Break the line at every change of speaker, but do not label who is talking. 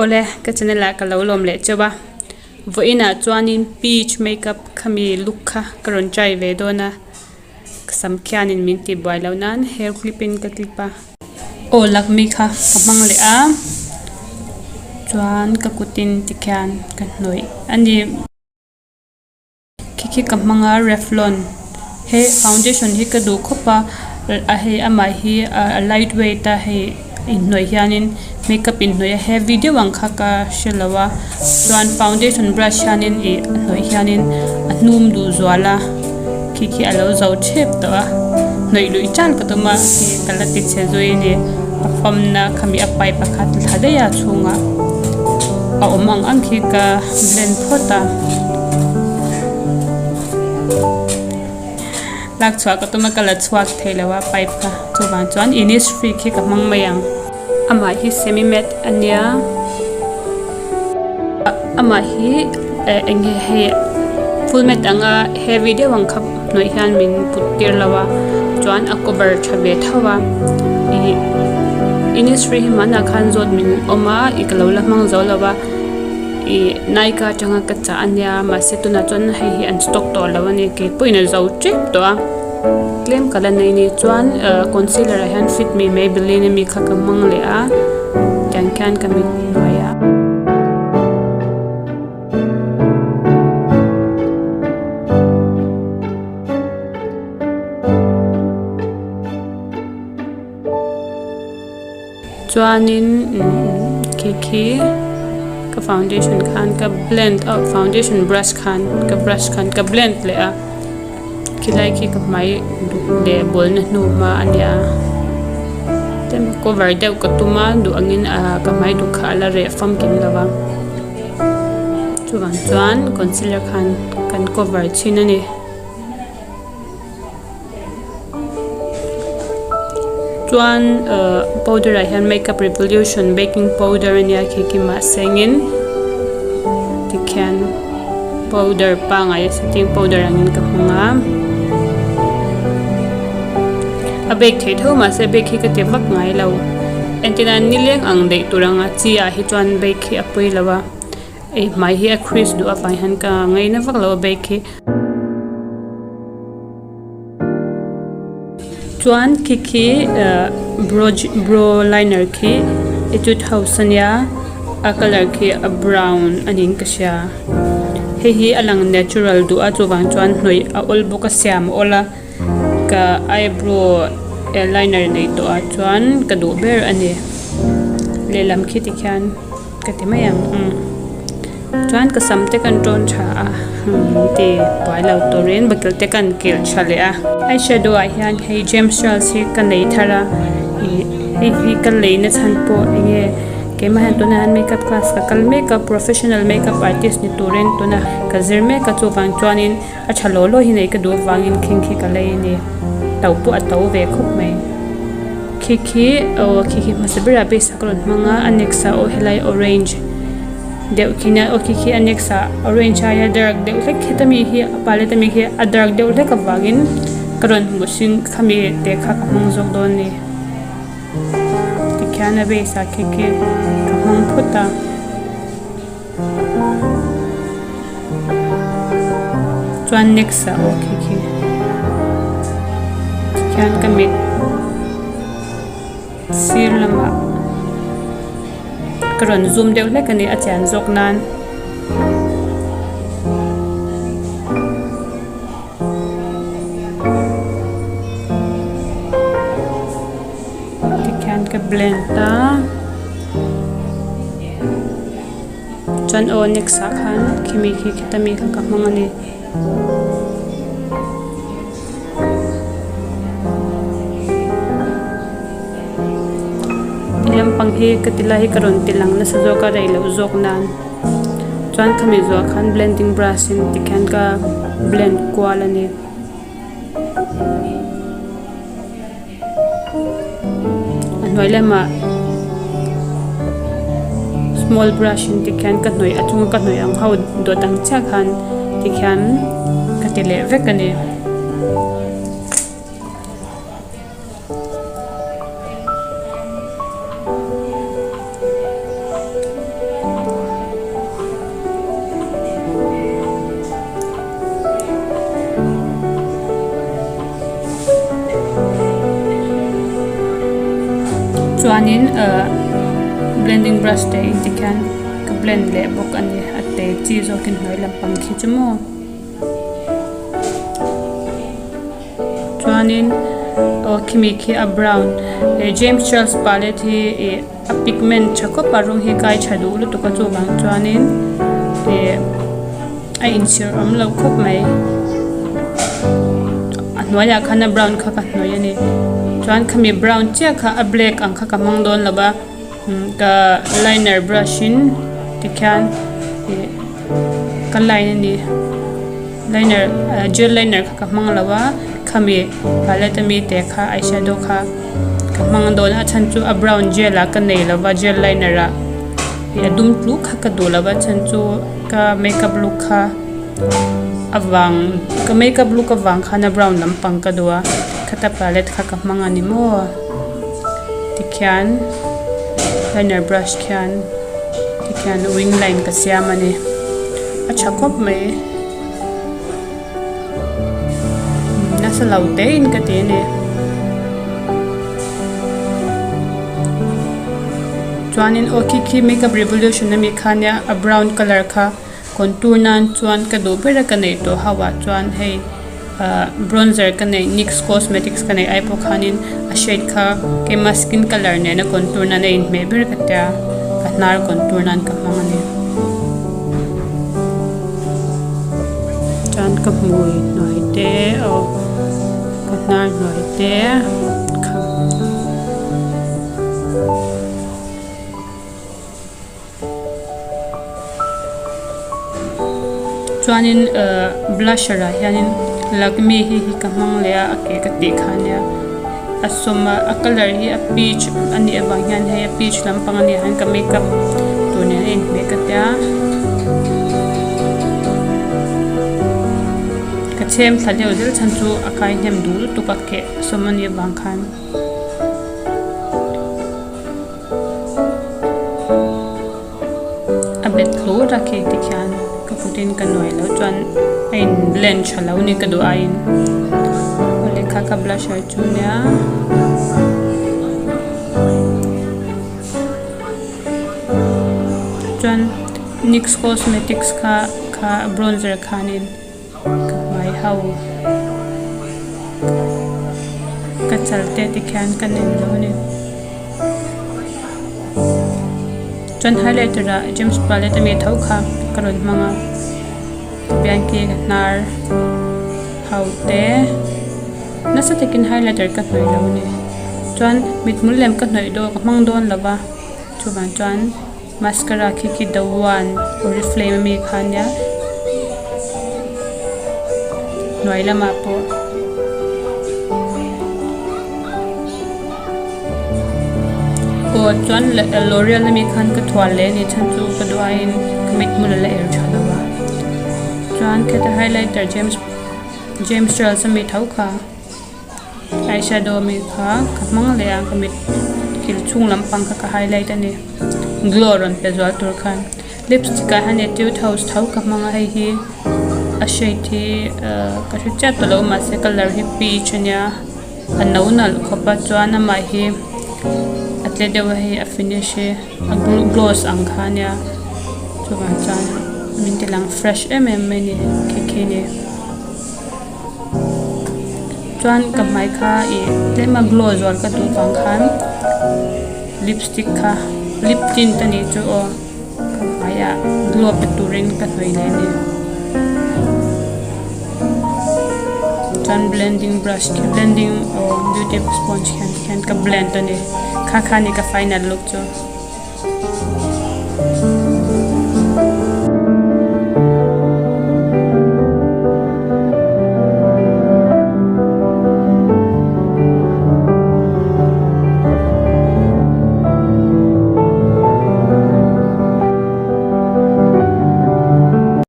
Awle ka channel ah ka lo lawm leh chauh a vawiinah chuanin peach makeup khami look kha ka rawn try ve dawn a ka sam khianin min tih buai loh nan hair clip in ka clip a. Aw lakmi kha ka hmang leh a chuan ka kutin tikhian ka hnawih a ni. Khi khi ka hmang a Revlon he foundation hi ka duh khawp a a hei amah hi a light weight a hei inhnawih hianin makeup inhnawih a heavy deuh ang kha ka hrelo a chuan foundation brush hianin ih a hnawih hianin a hnum duh zual a khi khi alo zo thep tawh a hnawih luih tan ka tum a khi ka la ti chhe zui a ni a fawmna khami a pipe a kha thla daih a chhungah a awm ang ang khi ka blend phawt a lak chhuah ka tum a ka la chhuak thei lo a pipe kha chuvang chuan innisfree khi ka hmang mai ang amah hi semi matte a nia amah hi eh eng nge hei full matte anga heavy deuh ang kha hnawih hian min put tir lo a chuan a cover tha ve tho a ih innisfree hi hmanah khan zawt min awm a ih ka lo la hmang zo lo a ih Nykaa atanga ka chah a nia mahse tunah chuan hei hi an stock tawh lo a ni keipawhin a zo tep tawh a tlem ka la nei a ni chuan ah concealer ah hian fit me Maybelline ami kha ka hmang leh a tiang khian ka mit hnuai a. Chuanin khi khi ka foundation khan ka blend a foundation brush khan ka brush khan ka blend leh a khilai khi ka hmai duk leh bawlna hnu hma a nia tlem cover deuh ka tum a duh angin ah ka hmai duk kha a la reh famkim lo va chuvang chuan concealer khan kan cover thin a ni. Chuan ahh powder ah hian makeup revolution baking powder ania khi khi mahsengin tikhian powder pangai a setting powder angin ka hmang a a bake theih tho mahse bake hi ka ti vak ngai lo entirnan nileng ang daih tur anga chi ah hi chuan bake hi a pawi lo a hei hmai hi a crease duh avang hian ka ngaina vak lo a bake hi. Chuan khi khi ahh brow brow liner khi etude house ania a colour khi a brown a niin ka hria hei hi a lang natural duh a chuvang chuan hnawih a awl bawk a siam a awl a ka eyebrow liner nei tawh ah chuan ka duh ber a ni lehlam khi tikhian. Ka ti mai ang umm chuan ka sam te kan tawn tha a umm ti buai lo turin bottle te kan kilh tha leh a eyeshadow ah hian hei James Charles hi ka nei thar a ih hei hi ka lei na chhan pawh eng nge keimah hian tunah hian makeup class ka kal mek a professional makeup artist ni turin tunah ka zir mek a chuvang chuanin a tha law law hi neih ka duh avangin khing khi ka lei a ni to pawh a to ve khawp mai khi khi aw khi khi hmasa berah base ah ka rawn hmang a a next ah aw helai orange deuh khi nia aw khi khi a next ah orange aia dark deuh hlek heta mi hi a palette ami khi a dark deuh hlek avangin ka rawn hmuh sin khami te kha ka hmang zawk dawn a ni tikhian a base ah khi khi ka hmang phawt a. Chuan next ah aw khi khi tikhian ka mit sir lamah ka rawn zoom deuh hlek a ni a chian zawk nan. Tikhian ka blend a. Chuan aw next ah khan khimi khi khita mi kha ka hmang a ni. Lampang hi ka ti lai hi ka rawn ti lang nasa zawk a rei loh zawk nan chuan khami zuah khan blending brush in tikhian ka blend kual a ni. A hnuai lamah small brush in tikhian ka hnawih a chunga ka hnawih ang ho dawt ang chiah khan tikhian ka ti leh vek a ni. Chuanin ahh blending brush te in tikhian ka blend leh bawk a ni a te chi zawkin hnuai lampang khi chu maw. Chuanin aw khimi khi a brown eh James Charles palette hi ih a pigment tha khawp a rawng hi kai tha duh lutuk a chuvang chuanin ih a inchhir awm lo khawp mai a hnuaiah khan a brown kha ka hnawih a ni chuan khami brown chiah kha a black ang kha ka hmang dawn lo va ka liner brush in tikhian ih ka line a ni liner ah gel liner kha ka hmang lo a khami palette ami te kha eyeshadow kha ka hmang dawn a a chhan chu a brown gel ah ka nei lo va gel liner ah ih a dum tluk kha ka duh lo va a chhan chu ka makeup look kha avang ka makeup look avang khan a brown lampang ka duh a khata palette kha ka hmang a ni maw tikhian liner brush khian tikhian wing line ka siam a ni a tha khawp mai nasa lo te in ka ti a ni chuanin aw khi khi makeup revolution ami kha nia a brown colour kha contour nan chuan ka duh ber a ka neih tawh ho ah chuan hei ahh bronzer ka neih nyx cosmetics ka neih ai pawh khanin a shade kha keima skin colour nena contour nan a inhmeh ber ka tia ka hnar contour nan ka hmang a ni chuan ka hmui hnuai te aw ka hnar hnuai te kha. Chuanin ehh blusher ah hianin lakme hi hi ka hmang leh a a ke ka tih kha ania a sawm a a colour hi a peach a nih avang hian hei a peach lampang a nih hian ka makeup tur nen a inhmeh ka tia ka chhem thla deuh zel chhan chu a kai hnem duh lutuk a keh sawm a nih avang khan. A bet hlur a khi tikhian ka kutin ka nuai loh chuan a in blend tha lo ni ka duh aiin aw lehkha ka blusher chu nia chuan nyx cosmetics kha kha bronzer khanin. Ka hmai ho ka chal te tikhian ka nem lo a ni chuan highlighter ah James palette ami tho kha ka rawn hmang a biangki ka hnar ho te nasa takin highlighter ka hnawih lo a ni chuan mithmul lem ka hnawih dawn ka hmang dawn lo va chuvang chuan. Mascara khi khi the one oriflame ami kha ania hnuai lamah pawh aw chuan l'oreal ami khan ka thual leh a ni chhan chu ka duh aiin ka mithmul ala er tha lo a chuan kheta highlighter james james charles ami tho kha. Eyeshadow ami kha ka hmang leh a ka mit kil chhung lampang kha ka highlight a ni glow rawn pe zual tur khan lipstick ah hian etude house tho ka hmang a hei hi a shade hi ahh ka hre chiah tawh lo mahse colour hi peach ania a no nalh khawp a chuan amah hi a tle deuh a hei a finish hi a gloss ang kha ania chuvang chuan min ti lang fresh em em mai a ni khi khi ni. Chuan ka hmai kha ih tlem a glow zual ka duh vang khan lipstick kha lip tint a nih chu aw ka hmaiah glow pe turin ka hnawih leh a ni chuan blending brush khi blending aw beauty sponge hian tikhian ka blend a ni kha kha a ni ka final look chu.